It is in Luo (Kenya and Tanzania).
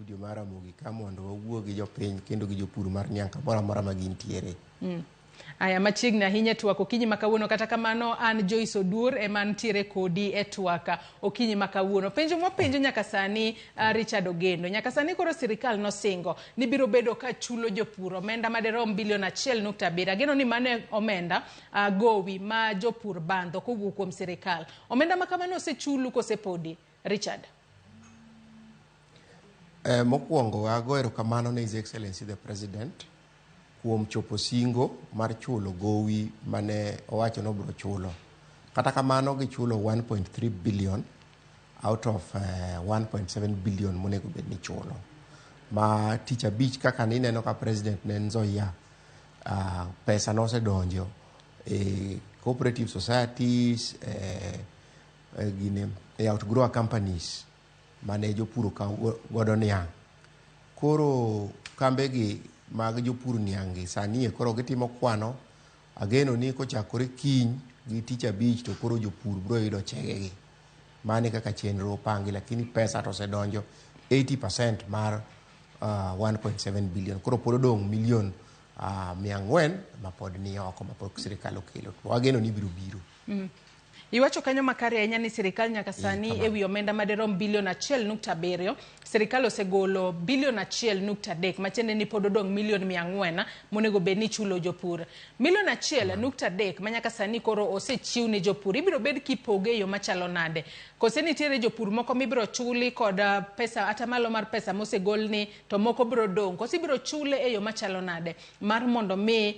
studio mar Ramogi ka mondo wawuo gi jopiny kendo gi jopur mar niang' kamoro amora ma gintiere. Aya, machiegni ahinya e twak okinyi ma kawuono. Kata kamano, an Joyce Oduor ema ntiere kodi e twak okinyi ma kawuono. Penjo mwapenjo nyaka sani, Richard Ogendo, nyaka sani koro sirikal nosingo ni biro bedo ka chulo jopur omenda maderom bilion 1.7. Ageno ni mano e omenda, gowi ma jopur bandho kowuok kuom sirikal. Omenda ma kamano osechulu kose podi, Richard? Mokwongo ago erokamano ne His Excellency the President kuom chopo singo mar chulo gowi mane owacho ni obiro chulo. Kata kamano, gichulo 1.3 billion out of 1.7 billion monego bed ni chulo. Ma tich abich kaka nineno ka president ne Nzoia, pesa nosedonjo e cooperative societies, gine, e outgrower companies mane jopur okawo godo niang'. Koro kambegi mag jopur niang' gi sani e koro gitimo kwano. Ageno ni kochakore kiny gi tich abich to koro jopur biro yudo chegegi. Mano e kaka chenro opangi, lakini pesa to osedonjo 80% mar 1.7 billion. Koro pod odong' milion 400 mapod ni oko mapok sirikal okelo. To wageno ni biro biro. Iwacho kanyo makare ahinya ni sirikal nyaka sani e wi omenda maderom bilion 1.7, sirikal osegolo bilion 1.3, matiende ni pod odong' milion 400 monego bed ni ichulo jopur. Milion 1.3 ma nyaka sani koro osechiw ne jopur, ibiro bed kipoge e yo machalo nade? Kose nitiere jopur moko mibiro chuli kod pesa atamalo mar pesa mosegolni to moko biro dong'? Kose ibiro chule e yo machalo nade mar mondo mi